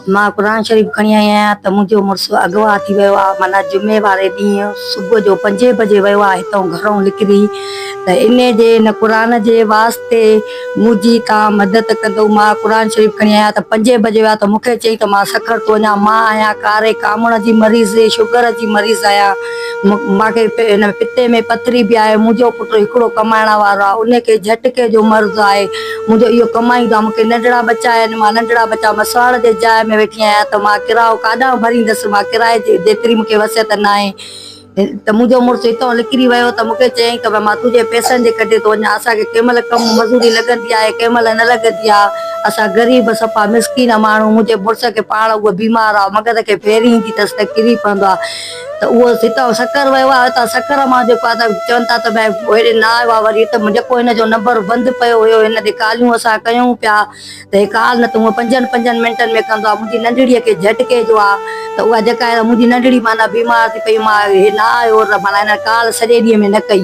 مان قرآن شريف کڻي آئي آهيان ته منهنجو مڙس اغوا ٿي ويو آهي معنيٰ جمعي واري ڏينهن صبح جو پنجين بجي ويو آهي هتئون گهرئون نڪري ته انهي جي هن قرآن جي واسطي منهنجي توهان مدد ڪندو مان قرآن شريف کڻي آيان ته پنجين بجي ويو آهي ته مون کي چئي ته مان سکر ٿو وڃان مان آهيان ڪاري ڪامڻ جي مريض شگر جي مريض آهيان مان کي هن پتي ۾ پٿري به آهي منهنجو پٽ هڪڙو ڪمائڻ وارو آهي انهي کي جهٽڪي جو مرض آهي منهنجو اهو ڪمائيندو آهي، مون کي ننڍڙا ٻچا آهن، مان ننڍڙا ٻچا مسواڙ جي جاء ۾ ويٺي آهيان ته مان ڪرايو ڪاڏانهن ڀريندس، مان ڪرائي جي جيتري مون کي وسعت ناهي ته منهنجو مڙس هتان نڪري ويو ته مون کي چيائين ته مان تنهنجي پئسن جي ڪڍي ٿو وڃان، اسان کي ڪنهن مهل ڪم مزوري لڳندي آهي ڪنهن مهل نه لڳندي آهي، اسان غريب صفا مسڪين ماڻهو، منهنجي مڙس کي پاڻ اهو بيمار آهي، مغز کي ڦيري ايندي اٿس ته ڪري پوندو آهي. ته اهو هتان سکر ويو آهي هتان سکر مان جيڪو آهي ته چون ٿا ته ڀائي هيڏي نه آيو آهي وري ته جيڪو هن جو نمبر بند پيو هيو هن تي ڪاليون اسان ڪيون پيا ته هي ڪال نه ته هونء پنجن پنجن منٽن ۾ ڪندو آهي منهنجي ننڍڙيء کي جهٽڪي جو آهي ته اها جيڪا آهي منهنجي ننڍڙي معنيٰ بيمار ٿي پئي مان هي نه آيو ته معنيٰ هن ڪال سڄي ڏينهن ۾ نه ڪئي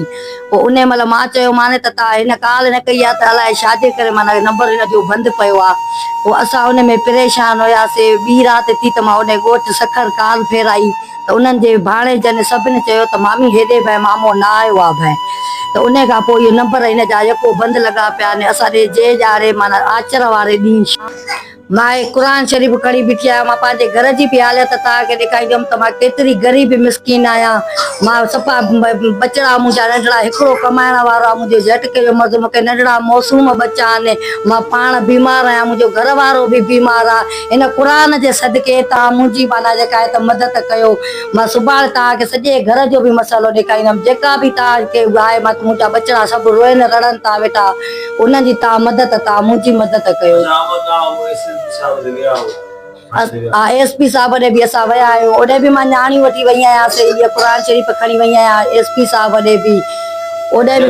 پوء انهي مهل مان چيومانس ته تان هن ڪال نه ڪئي آهي ته الائي ڇا جي ڪري معنيٰ نمبر هن جو بند پيو آهي. پوء اسان ان ۾ پريشان هياسي. ٻي رات ٿي ته مان انهي ڳوٺ سکر ڪال ڦيرائي ته انهن جي ڀاڻيجن سڀن چيو ته مامي هيڏي ڀئي مامو نه آيو آهي ڀئي ته انهي کان پوء اهو نمبر هن جا يڪو بند لڳا پيا آهن. اسان ڏي جي ڄاڙي معنيٰ آچر واري ڏينهن شام مان هي قرآن شريف کڻي بيٺي آهيان، مان پنهنجي گهر جي به حالت توهان کي ڏيکاريندم ته مان ڪيتري غريب مسڪين آهيان، مان صفا ٻچڙا منهنجا ننڍڙا هڪڙو ڪمائڻ وارو آهي منهنجو جهٽڪي جو مرض مون کي ننڍڙا معصوم ٻچا آهن، مان پاڻ بيمار آهيان منهنجو گهر وارو به بيمار آهي، هن قرآن جي صدقي توهان منهنجي معنيٰ جيڪا آهي ته مدد ڪيو، مان سڀاڻي توهان کي سڄي گهر جو به مسئلو ڏيکاريندم، جيڪا به توهان کي آهي مان منهنجا ٻچڙا سڀ روئن رڙن ٿا ويٺا. انهن جي تان مدد تان منهنجي مدد ڪيو. ها ايس پي صاحب ڏي به اسان ويا آهيون اوڏي به مان نياڻيون وٺي وئي آهيان سي اهي قرآن شريف کڻي وئي آهيان ايس پي صاحب ڏي به اوڏي به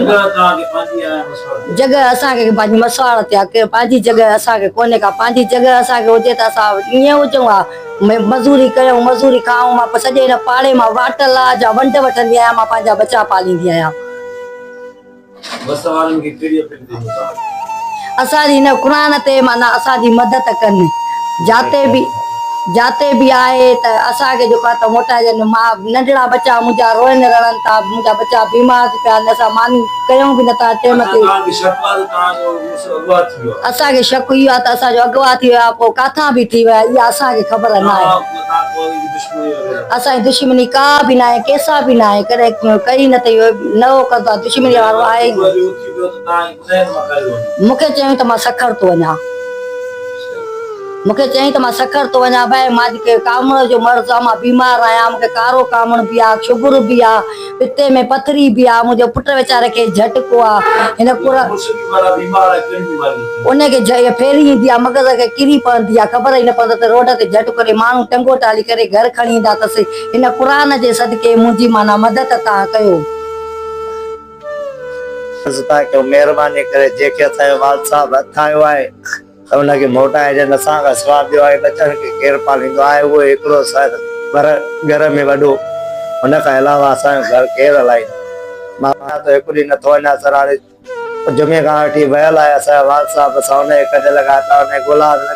جڳهه اسان کي پنهنجي مسواڙ تي آهي پنهنجي جڳهه اسان کي ڪونهي ڪا پنهنجي جڳهه اسان کي هجي ته اسان ائين هجون ها مزوري ڪيون مزوري کائون مان سڄي هن پاڙي مان واٽلا جا ونڊ وٺندي آهيان مان پنهنجا ٻچا پاليندي آهيان. وس وارن کي ڪهڙي اپيل ڪندو توهان؟ اسان جي هن قرآن تي معنيٰ اسان جي مدد ڪن جاتي به جاتي به آهي ته اسان کي جيڪو آهي ته موٽائجن مان ننڍڙا ٻچا منهنجا روئن رڙن ٿا منهنجا ٻچا بيمار ٿي پيا آهن اسان ماني ڪيون به نٿا ٽيم تي. اڇا توهان کي شڪ آهي ته توهان جو مڙس اغوا ٿي ويو آهي. اسان کي شڪ اهو آهي ته اسان جو اغوا ٿي ويو آهي پوء ڪاٿان به ٿي ويو آهي اها اسان کي خبر ناهي. اسان جي دشمني ڪا به ناهي ڪنهن سان به ناهي ڪڏهن ڪئي نه اٿئي نه هو ڪندو آهي دشمني وارو آهي ئي نه. مون کي چيائين ته مان سکر ٿو وڃان. مون کي چيائين ته مان سکر ٿو وڃان ڀائي مان کي ڪامڻ جو مرض آهي مان بيمار آهيان مون کي ڪارو ڪامڻ به آهي شگر به آهي پتي ۾ پٿري به آ، منهنجو پٽ ويچاري کي جهٽڪو آ، هن قرآن. ان کي ڦيري ايندي آ، مغز کي ڪري پوندي آ، خبر ئي نه پوندس ته روڊ تي جهٽڪو ڏئي ماڻهو ٽنگو ٽالي ڪري گهر کڻي ايندا اٿس. هن قرآن جي صدقي منهنجي معنيٰ مدد تان ڪيو. عرض ٿا ڪيون مهرباني ڪري جيڪي اسان جو والد صاحب هٿ آيو آهي ته ان کي موٽائجن اسان کان سوا ٻيو آهي ٻچن کي ڪير پاليندو آهي اهو هڪڙو سر پر گهر ۾ وڏو ان کان علاوه اسان جو گهر ڪير هلائيندو مان ته هڪ ڏينهن نٿو وڃان سر هاڻي جمعي کان وٺي ويل آهي اسان جو والد صاحب اسان ان جي ڪڍ لڳا پيا ان جي ڳولا ۾ لڳا.